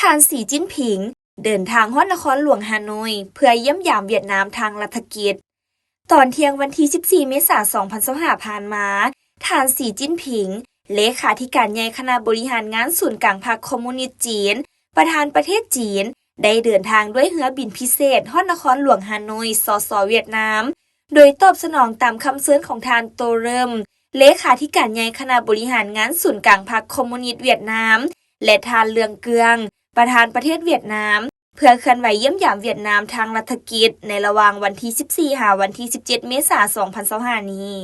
ທ່ານ ສີ ຈິ້ນຜິງ ເດີນທາງຮອດນະຄອນຫຼວງຮ່າໂນ້ຍ ເພື່ອຢ້ຽມຢາມຫວຽດນາມທາງລັດຖະກິດ. ຕອນທ່ຽງວັນທີສິບສີ່ ເມສາ ສອງພັນຊາວຫ້າ ຜ່ານມາ, ທ່ານ ສີ ຈິ້ນຜິງ ເລຂາທິການໃຫຍ່ຄະນະບໍລິຫານງານສູນກາງພັກຄອມມູນິດຈີນ, ປະທານປະເທດຈີນ ໄດ້ເດີນທາງດ້ວຍເຮືອບິນພິເສດຮອດນະຄອນຫຼວງຮ່າໂນ້ຍ ສສ ຫວຽດນາມ, ໂດຍຕອບສະໜອງຕາມຄຳເຊີນຂອງທ່ານ ໂຕ ເລີ່ມ ເລຂາທິການໃຫຍ່ຄະນະບໍລິຫານງານສູນກາງພັກຄອມມູນິດຫວຽດນາມ ແລະ ທ່ານ ເລື່ອງ ເກືອງ ປະທານປະເທດຫວຽດນາມ ເພື່ອເຄື່ອນໄຫວຢ້ຽມຢາມຫວຽດນາມທາງລັດຖະກິດ ໃນລະຫວ່າງວັນທີສິບສີ່ ຫາວັນທີສິບເຈັດ ເມສາ ສອງພັນຊາວຫ້າ ນີ້.